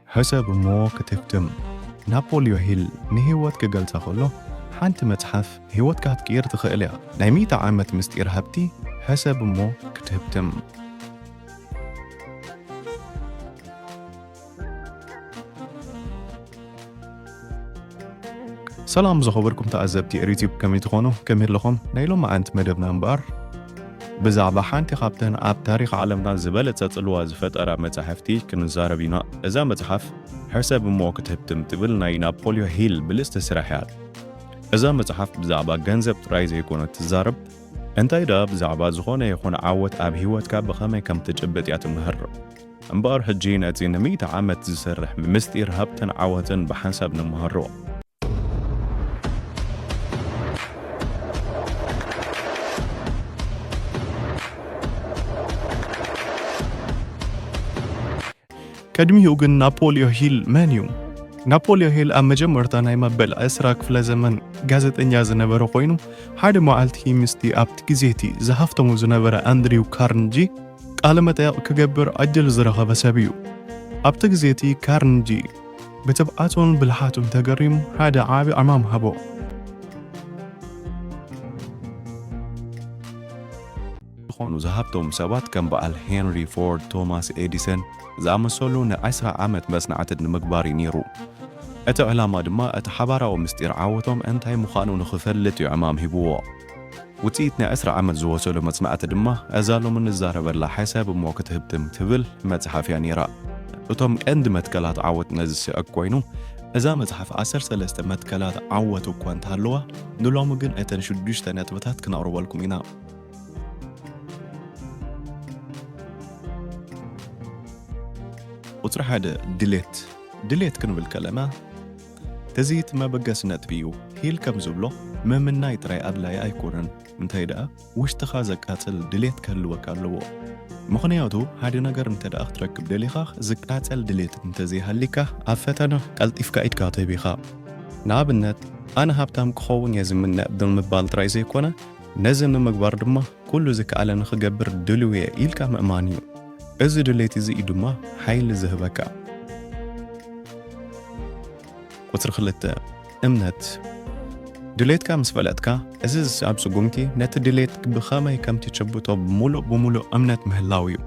ሕሰብ እሞ ክትህብትም። ናፖሊዮ ሂል ንህይወት ክገልጻ ከሎ፣ ሓንቲ መጽሓፍ ህይወትካ ክትቅይር ትኽእል እያ። ናይ ሚእቲ ዓመት ምስጢር ሃብቲ። ሕሰብ እሞ ክትህብትም። ሰላም ዝኸበርኩም ተዓዘብቲ ዩቲዩብ፣ ከመይ ትኾኑ? ከመይ ኣለኹም? ናይ ሎማዓንቲ መደብና እምበኣር ብዛዕባ ሓንቲ ካብተን ኣብ ታሪኽ ዓለምና ዝበለጸ ጽልዋ ዝፈጠራ መጻሕፍቲ ክንዛረብ ኢና። እዛ መጽሓፍ ሕሰብ እሞ ክትህብትም ትብል ናይ ናፖሊዮ ሂል ብልጽቲ ስራሕ እያ። እዛ መጽሓፍ ብዛዕባ ገንዘብ ጥራይ ዘይኮነት ትዛረብ፣ እንታይ ደኣ ብዛዕባ ዝኾነ ይኹን ዓወት ኣብ ህይወትካ ብኸመይ ከም ትጭብጥ እያ ትምህር። እምበኣር ሕጂ ነቲ ንሚእቲ ዓመት ዝሰርሕ ምስጢር ሃብትን ዓወትን ብሓንሳብ ንመሃሮ። ቅድሚኡ ግን ናፖሊዮ ሂል መን እዩ? ናፖሊዮ ሂል ኣብ መጀመርታ ናይ መበል ዕስራ ክፍለ ዘመን ጋዜጠኛ ዝነበረ ኮይኑ፣ ሓደ መዓልቲ ምስቲ ኣብቲ ግዜ እቲ ዝሃፍተሙ ዝነበረ ኣንድሪው ካርንጂ ቃለ መጠይቕ ክገብር ዕድል ዝረኸበ ሰብ እዩ። ኣብቲ ግዜ እቲ ካርንጂ ብትብዓቱን ብልሓቱን ተገሪሙ ሓደ ዓቢ ዕማም ሃቦ። ዝኾኑ ዝሃብቶም ሰባት ከም በዓል ሄንሪ ፎርድ፣ ቶማስ ኤዲሰን ዝኣመሰሉ ንዕስራ ዓመት መጽናዕቲ ንምግባር እዩ ነይሩ። እቲ ዕላማ ድማ እቲ ሓባራዊ ምስጢር ዓወቶም እንታይ ምዃኑ ንኽፈልጥ እዩ ዕማም ሂብዎ። ውጽኢት ናይ ዕስራ ዓመት ዝወሰዶ መጽናዕቲ ድማ እዛ ሎሚ ንዛረበላ ሕሰብ እሞ ክትህብትም ትብል መጽሓፍ እያ ነይራ። እቶም ቀንዲ መትከላት ዓወት ነዚ ስዕብ ኮይኑ፣ እዛ መጽሓፍ ዓሰርተ ሰለስተ መትከላት ዓወት እኳ እንተሃለዋ፣ ንሎሚ ግን እተን ሽዱሽተ ነጥብታት ክነቕርበልኩም ኢና። ቁጽሪ ሓደ፣ ድሌት። ድሌት ክንብል ከለና፣ እዚ እቲ መበገሲ ነጥቢ እዩ። ሂል ከም ዝብሎ፣ ምምናይ ጥራይ ኣድላዪ ኣይኮነን። እንታይ ደኣ፣ ውሽጥኻ ዘቃጽል ድሌት ክህልወካ ኣለዎ። ምኽንያቱ፣ ሓደ ነገር እንተ ደኣ ክትረክብ ደሊኻ፣ ዝቃጸል ድሌት እንተ ዘይሃሊካ፣ ኣብ ፈተና ቀልጢፍካ ኢድካ ትህብ ኢኻ። ንኣብነት፣ ኣነ ሃብታም ክኸውን እየ ዝምነ ብምባል ጥራይ ዘይኮነ፣ ነዚ ንምግባር ድማ ኩሉ ዝከኣለኒ ክገብር ድሉው እየ ኢልካ ምእማን እዩ። እዚ ድሌት እዚ እዩ ድማ ሓይሊ ዝህበካ። ቁጽሪ ክልተ፣ እምነት። ድሌትካ ምስ ፈለጥካ፣ እዚ ዝስዕብ ስጉምቲ ነቲ ድሌት ብኸመይ ከም ትጭብጦ ብምሉእ ብምሉእ እምነት ምህላው እዩ።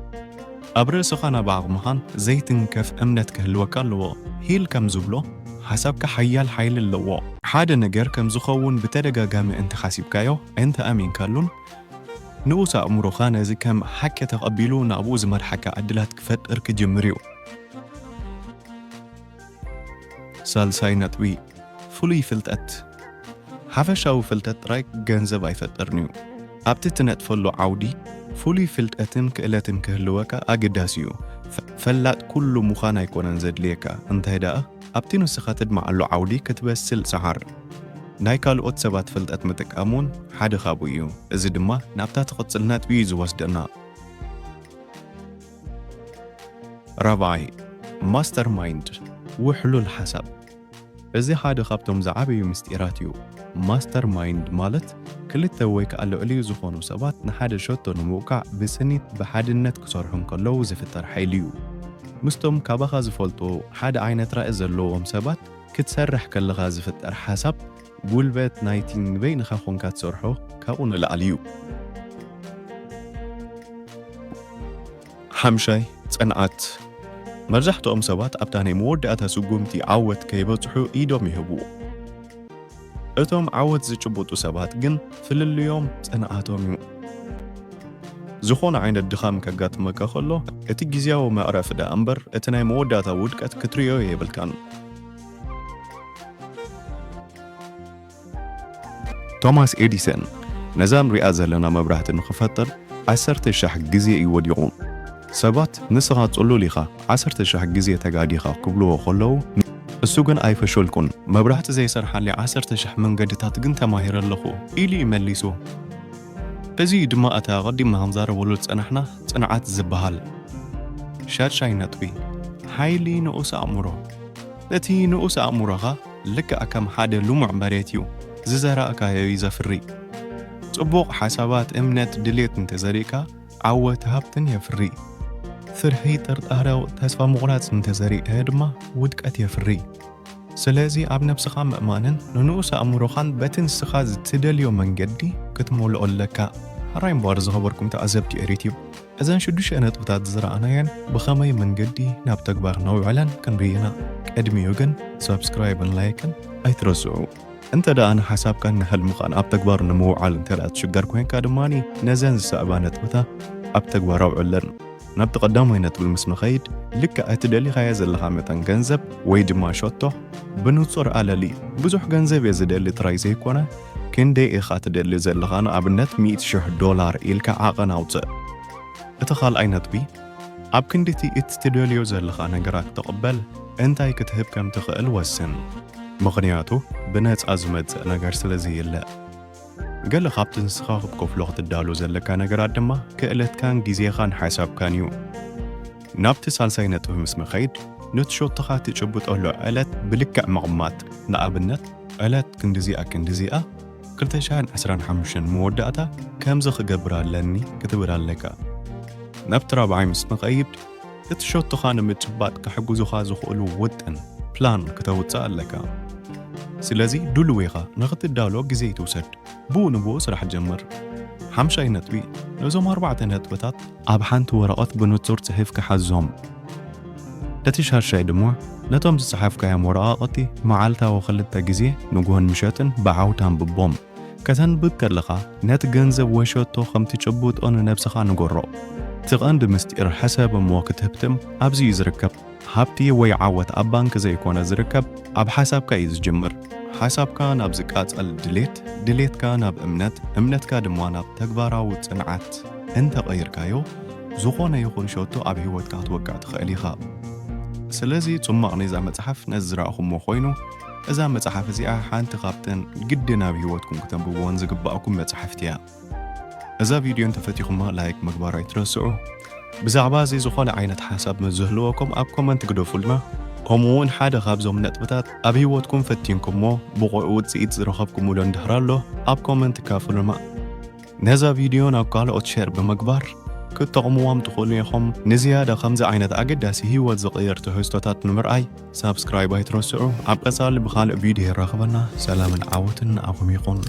ኣብ ርእስኻ ናብ ዓቕምኻን ዘይትንከፍ እምነት ክህልወካ ኣለዎ። ሂል ከም ዝብሎ፣ ሓሳብካ ሓያል ሓይሊ ኣለዎ። ሓደ ነገር ከም ዝኸውን ብተደጋጋሚ እንተ ሓሲብካዮ፣ እንተ ኣሚንካሉን፣ ንኡስ ኣእምሮኻ ነዚ ከም ሓቂ ተቐቢሉ ናብኡ ዝመርሓካ ዕድላት ክፈጥር ክጅምር እዩ። ሳልሳይ ነጥቢ፣ ፍሉይ ፍልጠት። ሓፈሻዊ ፍልጠት ጥራይ ገንዘብ ኣይፈጥርን እዩ። ኣብቲ ትነጥፈሉ ዓውዲ ፍሉይ ፍልጠትን ክእለትን ክህልወካ ኣገዳሲ እዩ። ፈ-፣ ፈላጥ ኩሉ ምዃን ኣይኮነን ዘድልየካ። እንታይ ደኣ፣ ኣብቲ ንስኻ ትድምዓሉ ዓውዲ ክትበስል ጽዓር። ናይ ካልኦት ሰባት ፍልጠት ምጥቃም እውን ሓደ ካብኡ እዩ። እዚ ድማ ናብታ ትቕጽል ነጥቢ እዩ ዝወስደና። ራብዓይ፣ ማስተር ማይንድ፣ ውሕሉል ሓሳብ። እዚ ሓደ ካብቶም ዝዓበዩ ምስጢራት እዩ። ማስተር ማይንድ ማለት ክልተ ወይ ከኣ ልዕሊኡ ዝኾኑ ሰባት ንሓደ ሸቶ ንምውቃዕ ብስኒት ብሓድነት ክሰርሑ እንከለዉ ዝፍጠር ሓይሊ እዩ። ምስቶም ካባኻ ዝፈልጡ ሓደ ዓይነት ራኢ ዘለዎም ሰባት ክትሰርሕ ከለኻ ዝፍጠር ሓሳብ ጉልበት ናይቲ ንበይንኻ ኮንካ ትሰርሖ ካብኡ ንላዕሊ እዩ። ሓምሻይ፣ ጽንዓት። መብዛሕትኦም ሰባት ኣብታ ናይ መወዳእታ ስጉምቲ ዓወት ከይበጽሑ ኢዶም ይህቡ። እቶም ዓወት ዝጭብጡ ሰባት ግን ፍልልዮም ጽንዓቶም እዩ። ዝኾነ ዓይነት ድኻም ከጋጥመካ ከሎ፣ እቲ ግዝያዊ መዕረፊ ደኣ እምበር፣ እቲ ናይ መወዳእታ ውድቀት ክትርእዮ የብልካን። ቶማስ ኤዲሰን ነዛ ንሪኣ ዘለና መብራህቲ ንኽፈጥር ዓሰርተ ሻሕ ግዜ እዩ ወዲቑ። ሰባት ንስኻ ጽሉል ኢኻ፣ ዓሰርተ ሻሕ ግዜ ተጋዲኻ ክብልዎ ከለዉ፣ እሱ ግን ኣይፈሸልኩን፣ መብራህቲ ዘይሰርሓለይ ዓሰርተ ሻሕ መንገድታት ግን ተማሂረ ኣለኹ ኢሉ እዩ መሊሱ። እዚ እዩ ድማ እቲ ኣቐዲምና ክንዛረበሉ ዝጸናሕና ጽንዓት ዝበሃል። ሻድሻይ ነጥቢ፣ ሓይሊ ንኡስ ኣእምሮ። እቲ ንኡስ ኣእምሮኻ ልክዕ ከም ሓደ ልሙዕ መሬት እዩ፣ ዝዘራእካዮ እዩ ዘፍሪ። ጽቡቕ ሓሳባት፣ እምነት፣ ድሌት እንተዘሪእካ፣ ዓወት ሃብትን የፍሪ። ፍርሒ፣ ጥርጣረ፣ ተስፋ ምቑራጽ እንተዘሪእካዮ ድማ ውድቀት የፍሪ። ስለዚ ኣብ ነብስኻ ምእማንን ንንኡስ ኣእምሮኻን በቲ ንስኻ ዝትደልዮ መንገዲ ክትመልኦ ኣለካ። ሕራይ እምበኣር ዝኸበርኩም ተዓዘብቲ ኤሪትዩብ፣ እዘን ሽዱሽተ ነጥብታት ዝረኣናየን ብኸመይ መንገዲ ናብ ተግባር ነውዕለን ክንርኢ ኢና። ቅድሚኡ ግን ሳብስክራይብን ላይክን ኣይትረስዑ። እንተ ደኣ ንሓሳብካን ንሕልምኻን ኣብ ተግባር ንምውዓል እንተ ደኣ ትሽገር ኮይንካ ድማ ነዘን ዝስዕባ ነጥብታት ኣብ ተግባር ኣውዕለን። ናብቲ ቀዳማይ ነጥቢ ምስ ንኸይድ፣ ልክዕ እቲ ደሊኻዮ ዘለኻ መጠን ገንዘብ ወይ ድማ ሸቶ ብንጹር ኣለሊ። ብዙሕ ገንዘብ እየ ዝደሊ ጥራይ ዘይኮነ፣ ክንደይ ኢኻ ትደሊ ዘለኻ፣ ንኣብነት ሚእቲ ሽሕ ዶላር ኢልካ ዓቐን ኣውጽእ። እቲ ካልኣይ ነጥቢ፣ ኣብ ክንዲ እቲ እትደልዮ ዘለኻ ነገራት ትቕበል፣ እንታይ ክትህብ ከም ትኽእል ወስን። ምኽንያቱ ብነጻ ዝመጽእ ነገር ስለ ዘየለ። ገለ ካብቲ ንስኻ ክትከፍሎ ክትዳሎ ዘለካ ነገራት ድማ ክእለትካን ግዜኻን ሓሳብካን እዩ። ናብቲ ሳልሳይ ነጥቢ ምስ ንኸይድ፣ ነቲ ሸቶኻ ትጭብጠሉ ዕለት ብልክዕ ምቕማጥ። ንኣብነት፣ ዕለት ክንድዚኣ ክንድዚኣ፣ ክልተ ሽሕን ዕስራን ሓሙሽተን መወዳእታ ከምዚ ክገብር ኣለኒ ክትብል ኣለካ። ናብቲ ራብዓይ ምስ ንኸይድ፣ እቲ ሸቶኻ ንምጭባጥ ክሕግዙኻ ዝኽእሉ ውጥን፣ ፕላን፣ ክተውጽእ ኣለካ። ስለዚ ድሉው ኢኻ፣ ንኽትዳሎ ግዜ ኣይትውሰድ። ብኡ ንብኡ ስራሕ ጀምር። ሓምሻይ ነጥቢ፣ ነዞም ኣርባዕተ ነጥብታት ኣብ ሓንቲ ወረቐት ብንጹር ጽሒፍካ ሓዞም። እቲ ሻድሻይ ድማ፣ ነቶም ዝጸሓፍካዮም ወረቓቕቲ መዓልታዊ ክልተ ግዜ ንግሆን ምሸትን ብዓውታ ኣንብቦም። ከተንብብ ከለኻ፣ ነቲ ገንዘብ ወይ ሸቶ ከም ትጭብጦ ንነብስኻ ንገሮ። እቲ ቀንዲ ምስጢር ሕሰብ እሞ ክትህብትም ኣብዚ እዩ ዝርከብ። ሃብቲ ወይ ዓወት ኣብ ባንክ ዘይኮነ ዝርከብ፣ ኣብ ሓሳብካ እዩ ዝጅምር። ሓሳብካ ናብ ዝቃጸል ድሌት፣ ድሌትካ ናብ እምነት፣ እምነትካ ድማ ናብ ተግባራዊ ጽንዓት እንተ ቀይርካዮ፣ ዝኾነ ይኹን ሸቶ ኣብ ህይወትካ ክትወቅዕ ትኽእል ኢኻ። ስለዚ ጽማቕ ናይዛ መጽሓፍ ነዚ ዝረኣኹሞ ኮይኑ፣ እዛ መጽሓፍ እዚኣ ሓንቲ ካብተን ግድን ኣብ ህይወትኩም ክተንብብዎን ዝግባኣኩም መጽሓፍቲ እያ። እዛ ቪድዮ እንተፈቲኹማ ላይክ ምግባር ኣይትረስዑ። ብዛዕባ እዚ ዝኾነ ዓይነት ሓሳብ ምስ ዝህልወኩም ኣብ ኮመንት ግደፉልና። ከምኡ እውን ሓደ ካብዞም ነጥብታት ኣብ ህይወትኩም ፈቲንኩሞ ብቑዕ ውጽኢት ዝረኸብኩምሉ እንድሕር ኣሎ ኣብ ኮመንት ካፍሉና። ነዛ ቪድዮ ናብ ካልኦት ሼር ብምግባር ክትጠቕምዎም ትኽእሉ ኢኹም። ንዝያዳ ከምዚ ዓይነት ኣገዳሲ ህይወት ዝቕይር ትሕዝቶታት ንምርኣይ ሳብስክራይብ ኣይትረስዑ። ኣብ ቀጻሊ ብኻልእ ቪድዮ የራኽበና። ሰላምን ዓወትን ንዓኹም ይኹን።